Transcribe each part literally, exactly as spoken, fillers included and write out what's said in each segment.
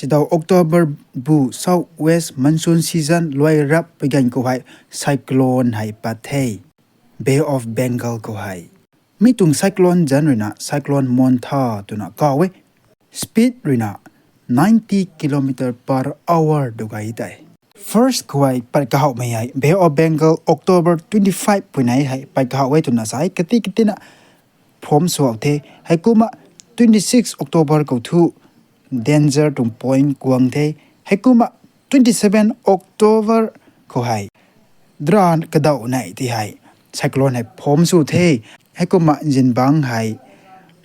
Seidaw October bu south west monsoon season luai rap pui ganv khou hei cyclone hei pat the, Bay of Bengal khou hei. Mi tuang cyclone zanc ruina Cyclone Montha twna kaw e. Speed ruina ninety kilometer per hour du gay tei. First khou hei pat kahawmei hei Bay of Bengal October twenty five puinei hei pat kahaw e twna sa e, kati katina form sw how the. Heikumna twenty six October khou thu danger tuang point kuang the. Heikumna twenty seven October khou hei dran kadaw nei ti hei cyclone hei form sw the. Heikumna zingbangc hei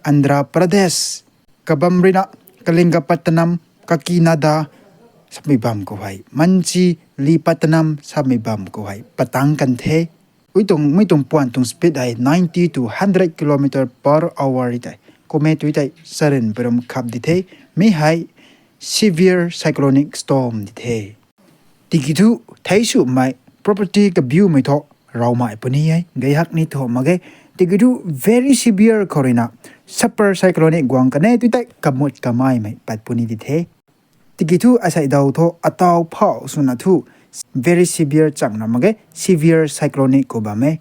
Andhra Pradesh kabam ruina Kalingapatnam, Kakinada samei bam khou hei, Machilipatnam samei bam khou hei patang kan the. Ui tuang, mi tuang puan tuang speed hei ninety to hundred kilometer per hour tei. Kume tui tei sarin param khap di the. Mi hei severe cyclonic storm di the. Tiki thu thei swmei property kabiumei thu rawmei puni e, gay hak ni thu mak ge. Tiki thu very severe khou ruina super cyclonic guang kan e, tui tei kamut kamaimei pat puni di the. Tiki thu asei daw thu ataw phau swna thu very severe chang na mak ge, severe cyclonic khou bam e.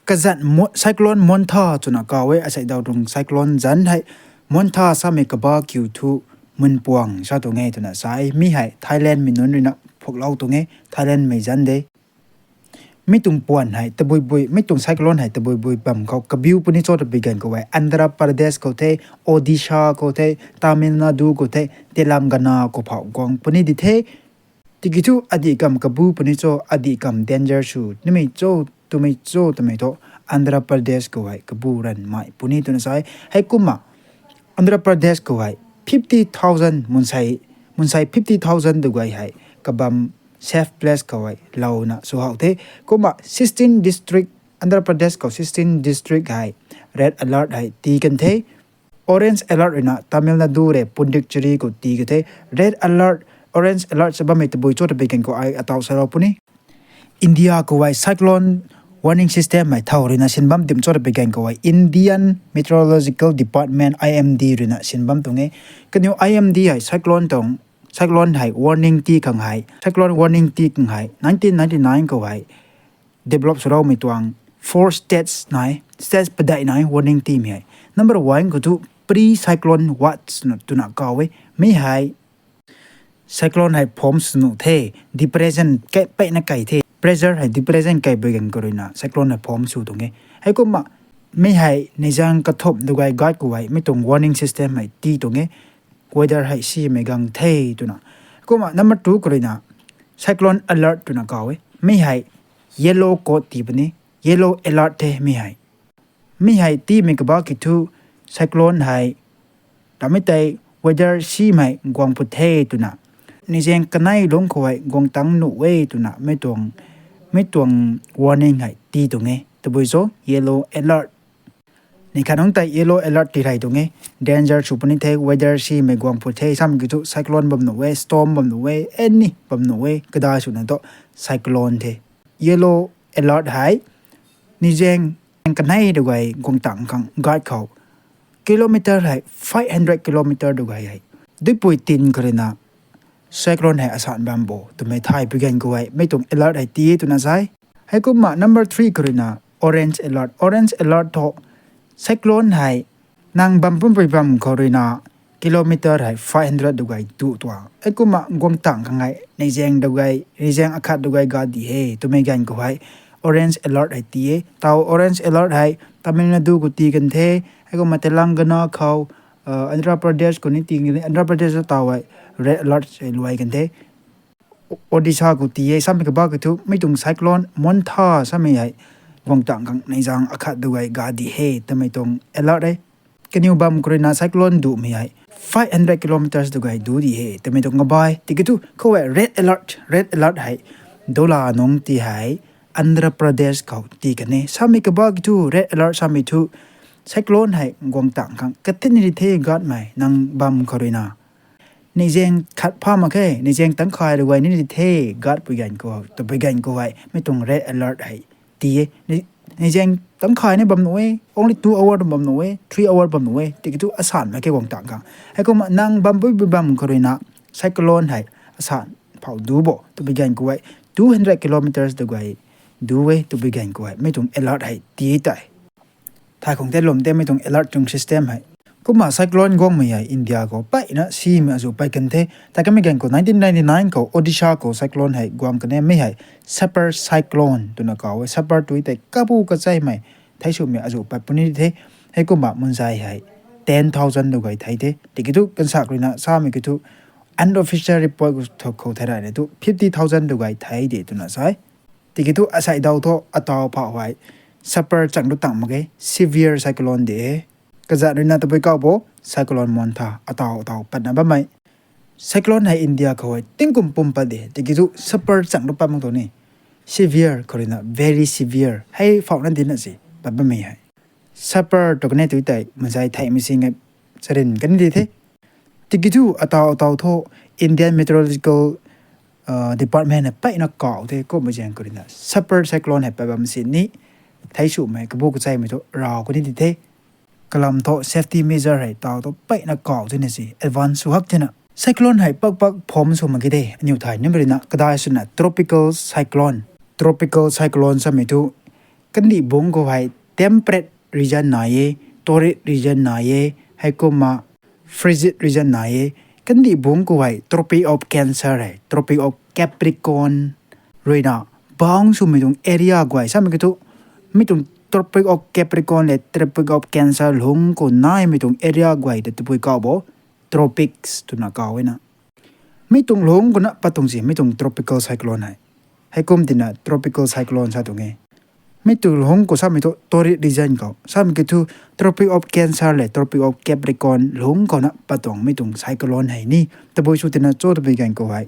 Kazanc Mo-, Cyclone Montha twna kaw e, asei daw tuang cyclone zanc hei Montha samei kaba kiu thu munpuang sa tuang e twna sa e. Mi hei Thailand mei nunc ruina phuklou tuang e, Thailand mei zanc de. Mi tuang puan hei tabui bui, mi tuang cyclone hei tabui bui bam khou kabiu puni cho ta bi ganv khou hei Andhra Pradesh khou the, Odisha khou the, Tamil Nadu khou the, Telangana khou phau guang puni di the. Tiki thu adih kam kabu puni cho, adih kam danger sw nimei cho, twmei cho twmei thu Andhra Pradesh khou hei kabu ranmei puni twna sa e. Heikumna Andhra Pradesh khou hei fifty thousand munsei, munsei fifty thousand du gay hei kabam safe place khou hei louna sw how the. Kumna sixteen district, Andhra Pradesh khou sixteen district hei red alert hei tii kan the. Orange alert ruina Tamil Nadu rui Puducherry khou tii kan the. Red alert, orange alert sa bammei tabui cho ta bi ganv khou ai ataw salou puni. India khou hei cyclone warning system hei thow ruina sin bam dim cho ta bi ganv khou hei Indian Meteorological Department, I M D ruina sin bam tuang e. Kaniw I M D hei cyclone tuang, cyclone hei warning tii khang hei, cyclone warning tii khang hei nineteen ninety nine khou hei develop swloumei tuang four states nai, states padeih nai warning tiimei hei. Number one khou thu pre-cyclone watch na, twna kaw e. Mi hei cyclone hei form sw nuh the, depression kei, peyna kei the, pressure hei depression kei bi ganv khou ruina cyclone hei form sw tuang e. Heikumna mi hei neihzaeng kathumh du gay gat khou hei mi tuang warning system hei tii tuang e. Weather hei simei gang the twna. Kumna number two khou ruina cyclone alert twna kaw e. Mi hei yellow code tii puni, yellow alert the mi hei. Mi hei tiimei kaba kiu thu cyclone hei tamei tei weather simei guang pw the twna, neihzaeng kanei lungc khou hei guang tang nuh e twna mi tuang, mi tuang warning hei tii tuang e. Tabui cho yellow alert. Ni khat nungc tei yellow alert tii rey tuang e. Danger sw puni the, weather simei guang pw the, samei kiu thu cyclone bam nuh e, storm bam nuh e, any bam nuh e, kadai swna thu cyclone the. Yellow alert hei neihzaeng kanei du gay guang tang khang gat khou kilometer hei five hundred kilometer du gay hei duipui tin khou ruina cyclone hei asan bam bo twmei thay bi ganv khou hei mi tuang alert hei tii e twna sa e. Heikumna number three khou ruina orange alert. Orange alert thu cyclone hei nang bam pumpui bam khou ruina kilometer hei five hundred du gay tu tuang. Heikumna guang tang khang hei neihzaeng du gay, neihzaeng akhat du gay ga di he twmei ganv khou hei orange alert hei tii e. Taw orange alert hei Tamil Nadu khou tii kan the. Heikumna Telangana khou, Andhra Pradesh khou ni tii kan the. Andhra Pradesh taw hei red alert hei luai kan the. Odisha khou tii e, samei kaba kiu thu mi tuang cyclone Montha samei hei guang tang khang neihzaeng akhat du gay ga di he twmei tuang alert e. Kaniw bam khou ruina cyclone dumei hei five hundred kilometers du gay du di he twmei tuang abai. Tiki thu khou hei red alert, red alert hei dola nungc ti hei Andhra Pradesh khou tii kan e. Samei kaba kiu thu red alert samei thu cyclone hei guang tang khang katin ri the gatmei nang bam khou ruina. Neihzaeng khat pha mak khe, neihzaeng tangkhay du gay ni ri the gat pui ganv khou, tabui ganv khou hei mi tuang red alert hei tii e. Neihzaeng tangkhay ni bam nuh e, only two hour bam nuh e, three hour bam nuh e, tiki thu asan mak khe guang tang khang. Heikumna nang bam puipu bam khou ruina cyclone hei asan phou du bo twpui ganv khou hei two hundred kilometers da guay du e twpui ganv khou hei mei tuang alert hei ti tei. Thai khang tei lwm tei mei tuang alert tuang system hei. Kumna cyclone guangmei hei India khou peyna simei azu pey kan the. Thai kamei ganv khou nineteen ninety-nine khou Odisha khou cyclone hei guang kan e, mei hei super cyclone twna kaw e. Super tui tei kabu kacheimei thei swmei azu pey puni the. Heikumna munzai hei ten thousand da guay thei the. Tiki thu kansak ruina samei ki thu unofficial report khou thei rana thu fifty thousand da guay thei de twna sa e. Tiki thu asei daw thu ataw phou hei super chang du tang mak ge, severe cyclone de e. Kazat ruina tabui kaw bo cyclone Montha ataw ataw patna bammei. Cyclone hei India khou hei tingkum pum pat de, tiki thu super chang du pat mak tuang ni. Severe khou ruina very severe hei phouhna dina si pat bammei hei. Super tw kan e tui tei munzai theimei si nge charin kan di the. Tiki thu ataw ataw thu Indian Meteorological Department na peyna kaw the, kumna zaeng khou ruina super cyclone hei pat bam si ni thei swmei kabu kacheimei thu raw kan di the. Kalam thu safety measure hei taw thu peyna kaw tina si advance sw hak tina. Cyclone hei pakpak form sw mak ge de, aniw thay nimei ruina kadai swna tropical cyclone. Tropical cyclone samei thu kandih bungc khou hei temperate region nai e, torrid region nai e, heikumna frigid region nai e. Kandih bungc khou hei Tropic of Cancer hei, Tropic of Capricorn ruina bang swmei tuang area guay samei ki thu, mi tuang Tropic of Capricorn le Tropic of Cancer lungc khou naimei tuang area guay ta tabui kaw bo tropics twna kaw e na. Mi tuang lungc khou na pat tuang si mi tuang tropical cyclone hei. Heikum tina tropical cyclone sa tuang e. Mi tuang lungc khou samei thu torrid region khou samei ki thu Tropic of Cancer le Tropic of Capricorn lungc khou na pat tuang mi tuang cyclone hei ni tabui sw tina cho twpui ganv khou hei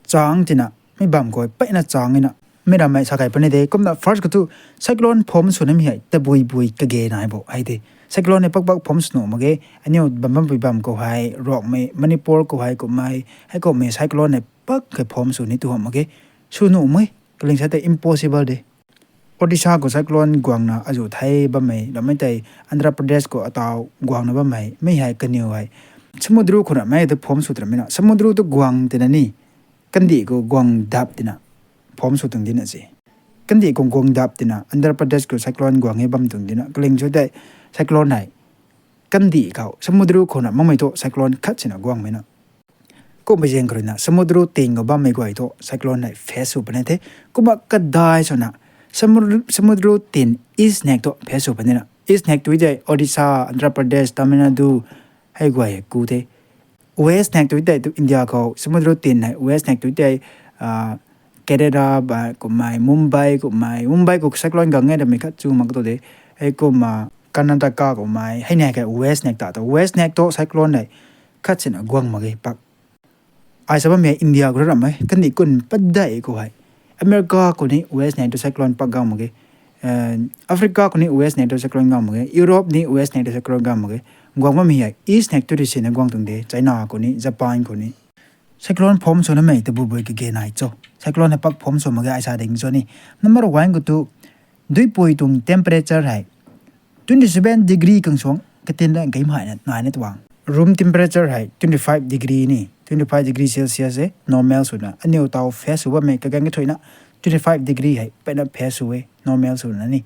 chang tina mi bam khou peyna chang na. Mi rammei sa kai puni de, kumna first khou thu cyclone form sw nimei hei tabui bui kage nai bo hei de. Cyclone hei pakpak form sw nuh mak ge, aniw bam bampui bam khou hei Ruangmei, Manipur khou hei kummei, heikumhmei cyclone hei pak hei form sw ni tu hamh mak ge. Sw nuh mak e, kaling sa tei impossible de. Odisha khou cyclone guangna azu thei bammei rammei tei Andhra Pradesh khou ataw guangna bammei mei hei kaniw hei samudra khou ramei ta form sw tramei na. Samudra tu guang tina ni kandih khou guang dap tina form sw tuang dina si. Kandih khou guang dap tina Andhra Pradesh khou cyclone guang e bam tuang dina. Kaling sw tei cyclone hei kandih khou samudra khou na makmei thu cyclone khat sina guangmei na. Kumna zaeng khou ruina samudra tin khou bammei guay thu cyclone hei face sw puni the. Kumna kadai swna samudra tin east nek thu face sw puni na. East nek tui tei Odisha, Andhra Pradesh, Tamil Nadu hei guay ku the. West nek tui tei tu India khou samudra tin hei west nek tui tei Kerala ba kummei, Mumbai kummei, Mumbai khou cyclone guang e ramei khat chu mak tu de. Heikumna Karnataka kummei hei nek hei west nek ta tu, west nek thu cyclone hei khat sina guang mak ge pak. Ai sa bammei India khou ramei kandih kun padeih khou hei America khou ni west nek tu cyclone pak guang mak ge. Africa khou ni west nek tu cyclone guang mak ge, Europe ni west nek tu cyclone guang mak ge. Guang bammei hei east nek tu ri sina guang tuang de, China khou ni, Japan khou ni. Cyclone form sw namei tabui bui kage nai cho. Cyclone hei pak form sw mak ge ai sa ding cho ni. Number one khou tu duipui tuang temperature hei twenty seven degree khang suang katin da gaymei na nai na tuang. Room temperature hei twenty five degree ni, twenty five degree Celsius e normal swna. Aniw taw face sw bammei kaganv kathuina twenty five degree hei peyna face sw e normal swna ni.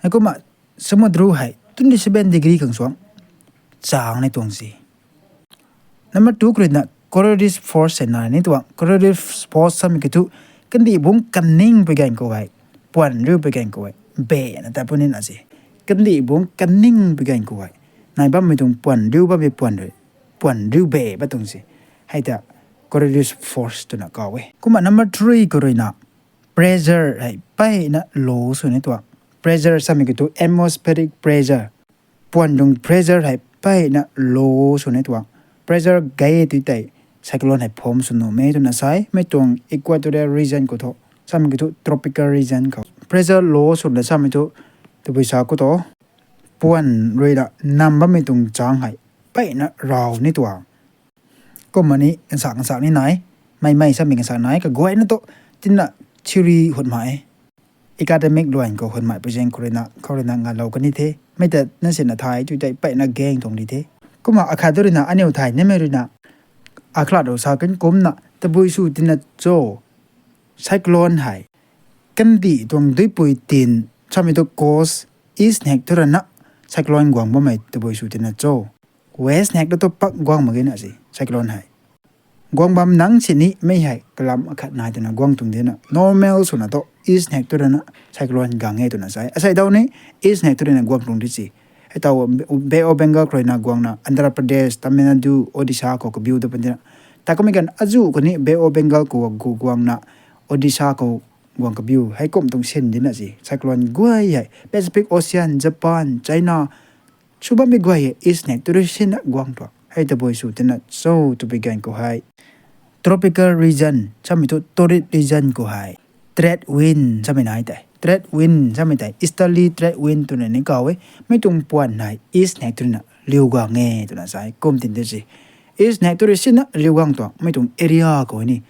Heikumna samudra hei twenty seven degree khang suang chang ni tuang si. Number two khou ruina corrosive force hei nai ni tuang. Corrosive force samei ki thu kandih bungc kaningpui ganv khou hei, puan riupui ganv khou hei bena ta puni na si. Kandih bungc kaningpui ganv khou hei nai bammei tuang puan riu bammei puan riu be ba tuang si. Hei ta corrosive force twna kaw e. Kumna number three khou ruina pressure hei peyna low sw ni tuang. Pressure samei ki thu atmospheric pressure, puan tuang pressure hei peyna low sw ni tuang. Pressure gay tui tei cyclone hei form sw nuhmei twna sa e. Mi tuang equatorial region khou thu, samei ki thu tropical region khou pressure low swna samei thu tabui sa khou thu puan ruina nam bammei tuang chang hei peyna raw ni tuang. Kumna ni kansak kansak ni nai, mei mei samei kansak nai, kaguayna tu tina theory hutmei e. Academic luan khou hutmei pui zaeng khou ruina khou ruina ngalou kan ni the. Mei ta na sina thay tui tei peyna gaeng tuang di the. Kumna akhat tu ruina aniw thay nimei ruina Akhalat rui sa kan kumna tabui sw tina cho, cyclone hei kandih tuang duipui tin samei tu coast, east nek tu rana cyclone guang bammei tabui sw tina cho. West nek tu tu pak guang mak ge na si cyclone hei. Guang bam nang sini mei hei kalam akhat nai twna guang tuang dina normal swna tu east nek tu rana cyclone gang e twna sai. Asei dau ni east nek tu rana guang tuang di si. Hei tau Bay of Bengal khou ruina guangna Andhra Pradesh, Tamil Nadu, Odisha khou kabiu da pan dina. Ta kumei kan azu khou ni Bay of Bengal khou gu guangna Odisha khou guang kabiu. Hei kum tuang sin dina si. Cyclone guay hei Pacific Ocean, Japan, China, sw bammei guay hei east nek tu rui sina guang tuang. Hei tabui sw tina cho tabui gan khou hei. Tropical region samei tu torrid region khou hei trade wind samei nai tei. Trade wind samei tei easterly trade wind twna ni kau e. Mei tuang puan hei east nek tu ruina liu gang e twna sai. Kum tin tu si. East nek tu rui sina liu gang tuang. Mei tuang area khou ni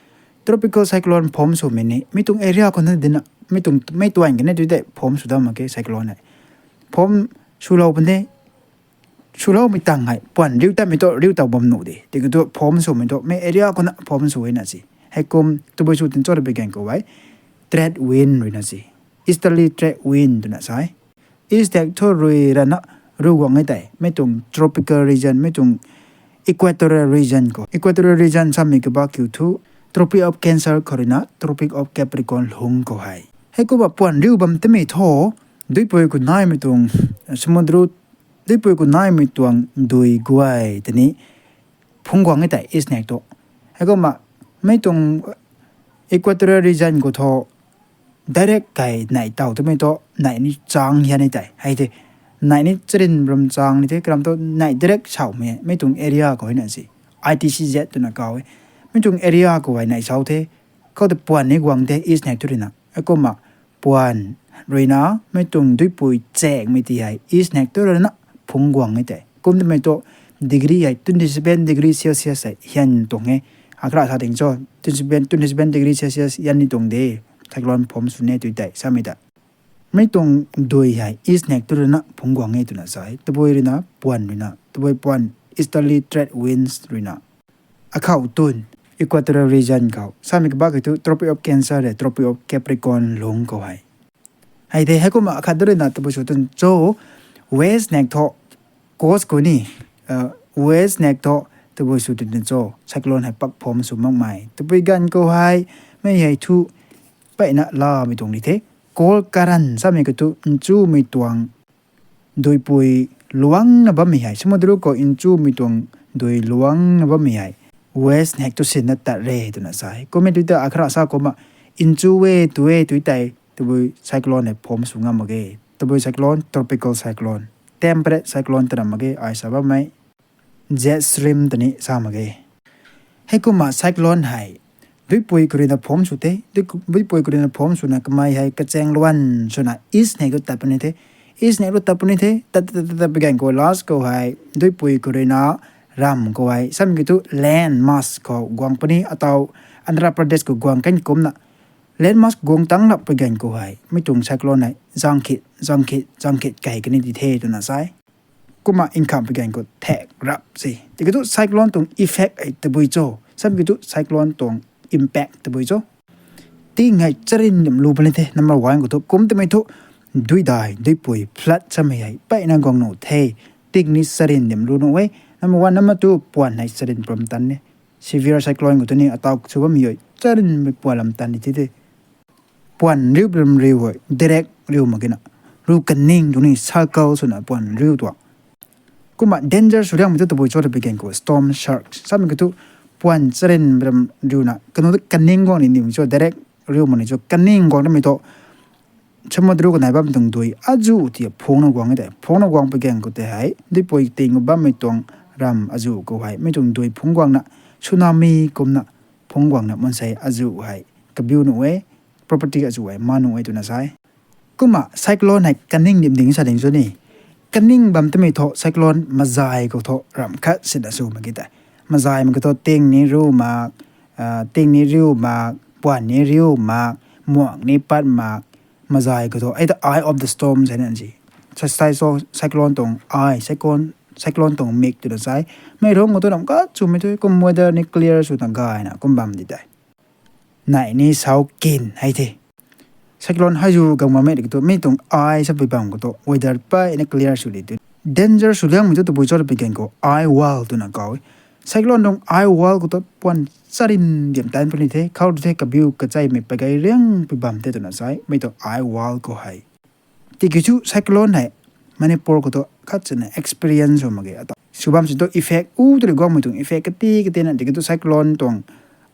tropical cyclone form swmei ni mei tuang area khou na dina, mei tuang, mei tuan kani tu tei form sw dam mak ge cyclone hei. Form swlou pan de, swloumei tang hei puan riu tatmei tu riu taw bam nuh de. Tiki tu form swmei tu mei area khou na form sw e na si. Hei kum tabui sw tin cho tabui gan khou hei trade wind ruina si. Easterly trade wind twna sai. East nek tu rui rana riu guang e tei. Mei tuang tropical region, mei tuang equatorial region khou. Equatorial region samei kabak kiu thu Tropic of Cancer khou ruina Tropic of Capricorn lung khou hei. Hei kumna puan riu bam tamei thu, duipui khou naimei tuang, samudra, duipui khou naimei tuang dui guay tei ni phungc guang e tei east nek tu. Hei kumna mei tuang equatorial region khou thu direct kai nei taw twmei tu nei ni chang hian ni tei. Hei tei nei ni charin ram chang ni tei kalam tu nei direct sawmei, mei tuang area khou hei na si. I T C Z twna kau e. Mei tuang area khou hei nei saw the. Khou tei puan ni guang the east nek tu ruina. Hei kumna puan ruina mei tuang duipui chakmei ti hei east nek tu ruina phungc guang e tei. Kum twmei tu degree hei twenty seven degree Celsius hei hian tuang e. Akhalat sa ding cho, twenty seven, twenty seven degree Celsius hian ni tuang de. Cyclone form sw ni tu tei samei ta. Mei tuang dui hei east nek tu ruina phungc guang e twna sai. Tabui ruina puan ruina, tabui puan easterly trade winds ruina. Akhou tun equatorial region khou samei kabak kiu thu Tropic of Cancer le Tropic of Capricorn lung khou hei. Hei tei hei kumna akhat tu ruina tabui sw tin cho, west nek thu coast khou ni, west nek thu tabui sw tin cho cyclone hei pak form sw makmei tabui gan khou hei, mei hei thu peyna lamei tuang di the. Cold current samei kiu thu nchumei tuang duipui luangna bammei hei, samudra khou nchumei tuang dui luangna bammei hei west nek tu sinna tat re twna sai. Kumei tu ta akhalat sa kumna nchu e tu e tu tei tabui cyclone hei form sw ngam mak ge. Tabui cyclone tropical cyclone, temperate cyclone twna mak ge ai sa bammei jet stream tei ni sa mak ge. Hei kumna cyclone hei duipui khou ruina form sw the. Duipui khou ruina form swna kamei hei kachaeng luan swna east nek tu tat puni the. East nek tu tat puni the, tat tat tat tat pui gan khou last khou hei duipui khou ruina ramv khou hei samei kiu thu land mass khou guang puni, ataw Andhra Pradesh khou guang kan kumna land mass guang tang lap pui gan khou hei mei tuang cyclone hei zang khit zang khit zang khit kai kani di the twna sai. Kumna nkham pui gan khou thak rap se. Tiki thu cyclone tuang effect hei tabui cho, samei kiu thu cyclone tuang impact tabui cho. Ting hei charin dim lu puni the. Number one khou thu kum twmei thu duidai duipui flood samei hei peyna guang nuh the. Ting ni charin dim lu nuh e. Number one, number two puan hei charin pram tan ni. Severe cyclone khou tu ni ataw sw bammei hei charinmei puan lam tan ni ti the. Puan riu ram riu hei direct riu mak ge na, riu kaning tuang ni circle swna puan riu tuang. Kumna danger sw riangmei tu tabui cho tabui gan khou storm surge samei kiu thu puan charin ram riuna kanu tu kaning guang ni ni cho, direct riu mak ni cho, kaning guang nimei tu samudra khou nai bammei tuang dui azu ti phungcna guang e tei. Phungcna guang pui gan khou tei hei duipui ting khou bammei tuang ramv azu khou hei mei tuang dui phungc guangna tsunami kumna phungc guangna mansei azu hei kabiu nuh e, property azu hei man nuh e twna sai. Kumna cyclone hei kaning dim ding sa ding cho ni. Kaning bam twmei thu cyclone mazai khou thu ramh khat sina sw mak ge tei. Mazai mak khou thu ting ni riu mak, ting ni riu mak, puan ni riu mak, muang ni pat mak, mazai khou thu, ei ta eye of the storm sa na si. Sa, sai so cyclone tuang eye, cyclone cyclone tuang mik twna sai. Mei ruang khou tu ram khat swmei tu kum weather ni clear swna gayna kum bam di tei. Nai ni sau kin hei the. Cyclone hei zu gang mamei tu mi tuang eye sa pui bam khou tu weather peyna clear sw di tu. Danger sw liangmei tu tabui cho pi gan khou eye wall twna kaw e. Cyclone tuang eye wall khou tu puan charin diam tan puni the. Khou tu the kabiu kachaimei pagay riang pui bam the twna sai. Mei tuang eye wall khou hei. Tiki chu cyclone hei Manipur khou tu khat swna experience sw mak ge ata. Sw bam si tu effect u tu guangmei tuang effect kati kati na tiki tu cyclone tuang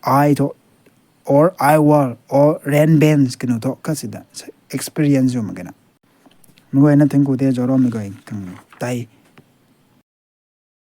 eye thu or eye wall or rain bands kanu thu khat swna experience sw mak ge na. Mei guayna thank you the zoro mei guay kang tei.